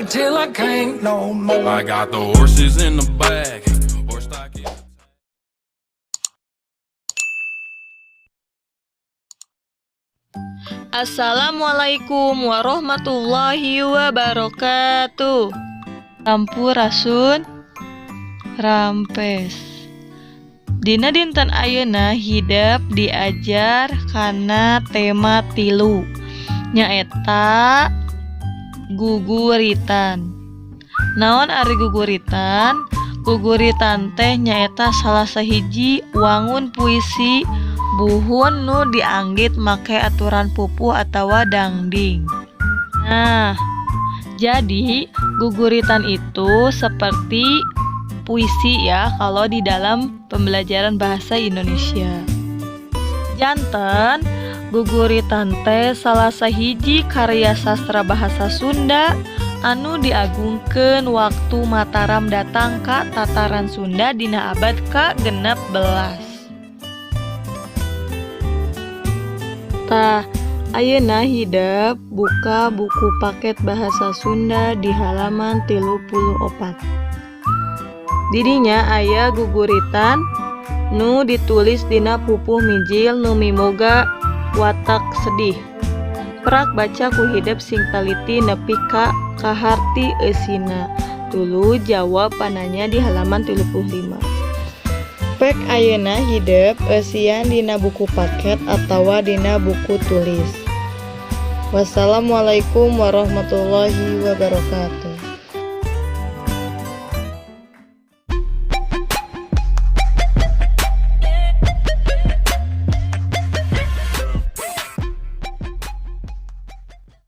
Till I can't no more. I got the horses in the back. Horse stock in. Assalamualaikum warahmatullahi wabarakatuh. Sampurasun, Rampes. Dina dinten ayeuna hidep diajar kana tema 3, nyaeta guguritan. Naon ari guguritan? Guguritan teh nyaeta salah sahiji wangun puisi buhun nu dianggit make aturan pupuh atawa dangding. Nah, jadi guguritan itu seperti puisi ya kalau di dalam pembelajaran bahasa Indonesia. Janten guguritan teh salah sahiji karya sastra bahasa Sunda anu diagungkeun waktu Mataram datang ka tataran Sunda dina abad ka-16. Tah, ayeuna hidep buka buku paket bahasa Sunda di halaman 34. Didinya aya guguritan nu ditulis dina pupuh mijil nu miboga watak sedih. Prak baca ku hidep sing taliti nepi ka kaharti eusina. Tuluy jawab pananya di halaman 35. Pek ayeuna hidep eusian dina buku paket atawa dina buku tulis. Wassalamualaikum warahmatullahi wabarakatuh.